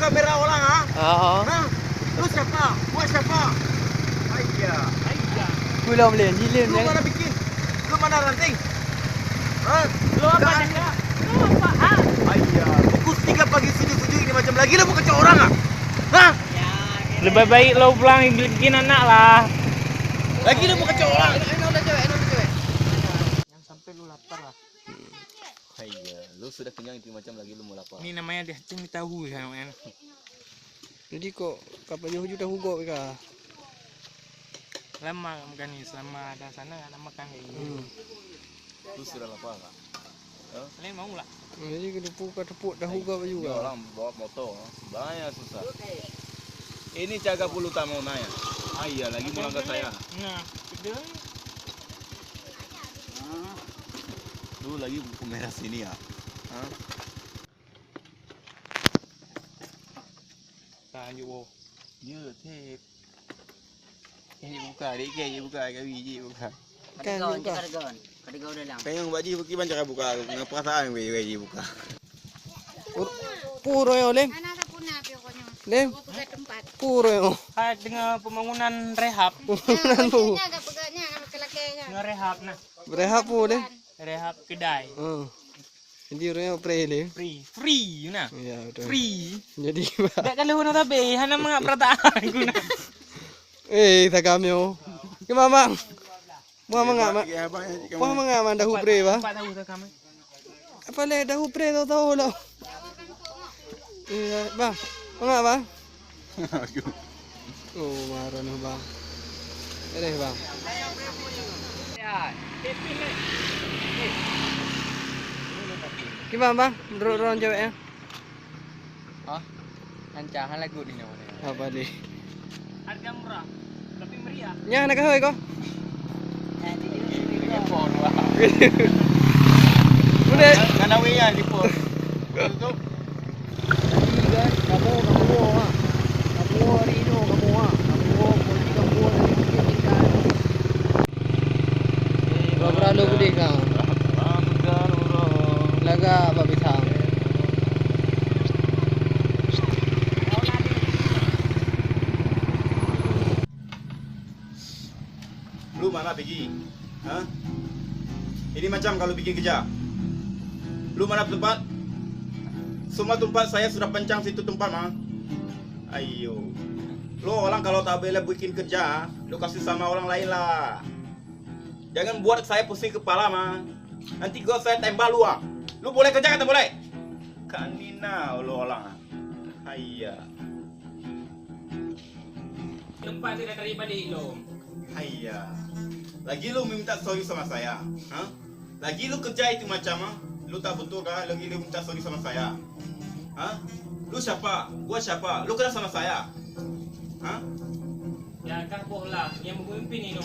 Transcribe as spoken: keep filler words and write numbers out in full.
Kamera orang, ha? Ah. Hah? Lu siapa? Gua siapa? Aiya. Belum, Lin. Di Lin, Lu Lin. Mana bikin? Lu mana ranting? Hah? Lu apa, Cakak? Lu apa, ha? Aiya. Pukul tiga pagi sujud-sujud ini macam lagi lu mau kacau orang, ah? Hah? Lebih baik lo pulang bikin anak lah. Lagi lu mau kacau orang. Enak, enak, udah cewek, enak, udah cewek. Yang sampai lu lapar lah. Aiya, lu sudah kenyang itu macam lagi lu mau lapar. Ini namanya dia cumi tahu ya, men. Jadi kok kapal jauh-jauh dah hugok ka? Lama makan ni, selama ada sana ada makan kayak gini. Hmm. Lu sudah lapar tak? Hah? Lain mau lah. Hmm, jadi ke tepuk, ke tepuk dah hugok baju Ini ka. Orang bawa motor, sebenarnya susah. Ini caga puluh tamu nanya. Ah iya, lagi melanggar saya. Nah, itu. Lu lagi buku merah sini ya? Hah? Lanjut, wow. Ya, tip. Eh, buka, dek ke, buka, kami je buka. Kan, buka. Kadegaun, kadegaun dalam. Kayang bak jih kiban cara buka, dengan perasaan weh, weh, jih buka. Pur-, puro yo, Lem. Anak tak punah, pokoknya. Lem. Aku pegang tempat. Puro yo. Hai, dengan pembangunan rehab. Pembangunan tu. Agak pegangnya, agak kelakainya. Dengan rehab, nah. Berehab pun, Lem. Rehab kedai. Hmm. Jadi, orang yang free, Lem. Free. Free, you nah. Ya, betul. Free. Jadi, Bang. Tak kalau nak tabe, hana mengap perasaan aku nah. Eh, tak kami, oh. Ke, Bang, Bang? Buah mengap, Mak. Ya, Bang, ya, Buah mengap, Bang, dah hubre, Bang. Empat tahu tak kami. Apa le, dah hubre tahu-tahu lah. Iya, Bang. Mengap, Bang? Aduh. Oh, marah nih, Bang. Ada, Bang. Gimana, Bang? Menurut orang cewek ya? Hah? Lancar, hang lagu ni nama dia. Apa ni? Harga murah, tapi meriah. Nyan nak kahoi ko? Ini pun, wah. Udah. Kan awak yang di pun. Tutup. Jadi, guys, kamu, kamu, ah. Kamu hari ini, kamu, ah. Kamu, kamu, kamu, kamu, kamu, Pura-pura lu gudeh kau. Lagak bak pisang. Lu mana pigi? Hah? Ini macam kalau bikin kerja. Lu mana tempat? Semua tempat saya sudah pancang situ tempat, mah. Ayo. Lu orang kalau tak boleh bikin kerja, lu kasih sama orang lain lah. Jangan buat saya pusing kepala, mah. Nanti gua saya tembak lu, ah. Lu boleh kerja kata boleh? Kanina lu orang. Haiya. Tempat tidak terima di lu. Haiya. Lagi lu minta sorry sama saya, ha? Lagi lu kerja itu macam, ha? Lu tak betul kah? Lagi lu minta sorry sama saya. Ha? Lu siapa? Gua siapa? Lu kenal sama saya? Ha? Ya, kah boh lah. Yang memimpin ini.